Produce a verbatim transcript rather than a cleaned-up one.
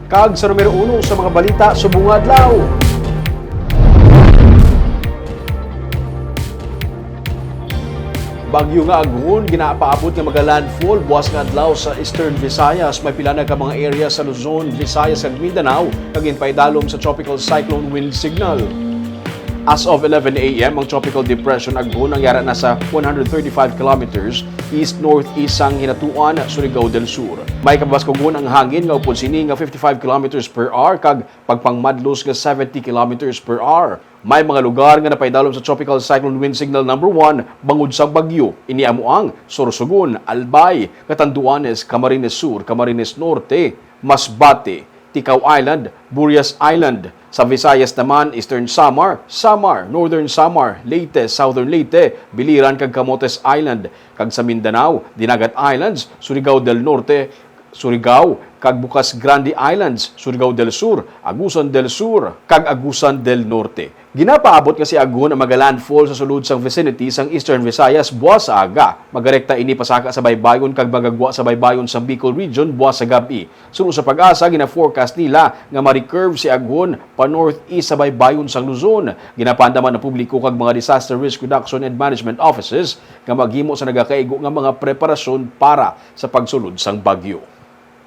Kag sa numero uno sa mga balita subong nga adlaw. Bagyo nga Agun ginapaabot nga maga-landfall buwas nga adlaw sa Eastern Visayas. May pila na ka mga area sa Luzon, Visayas, kag Mindanao nga ginpaidalom sa tropical cyclone wind signal. As of eleven a m, ang Tropical Depression Agun ang yara na sa one hundred thirty-five kilometers east-northeast sang Hinatuan, Surigao del Sur. May kabaskugon ang hangin nga upod sini nga fifty-five kilometers per hour kag pagpangmadlos nga seventy kilometers per hour. May mga lugar nga napaidalom sa Tropical Cyclone Wind Signal number one bangod sa bagyo. Ini amo ang Sorsogon, Albay, Catanduanes, Camarines Sur, Camarines Norte, Masbate, Ticao Island, Burias Island. Sa Visayas naman, Eastern Samar, Samar, Northern Samar, Leyte, Southern Leyte, Biliran kag Camotes Island, kag sa Mindanao, Dinagat Islands, Surigao del Norte, Surigao, kag Bucas Grande Islands, Surigao del Sur, Agusan del Sur, kag Agusan del Norte. Ginapaabot nga si Agun ang maga-landfall sa sulod sang vicinity sang Eastern Visayas buwas sa aga. Magarekta ini pasaka sa baybayon kag magagwa sa baybayon sang Bicol Region buwas sa gab-i. Suno sa PAGASA, gina-forecast nila nga ma-recurve si Agun pa northeast sa baybayon sang Luzon. Ginapaandam ang publiko kag mga disaster risk reduction and management offices nga maghimo sa nagakaigo nga mga preparasyon para sa pagsulod sang bagyo.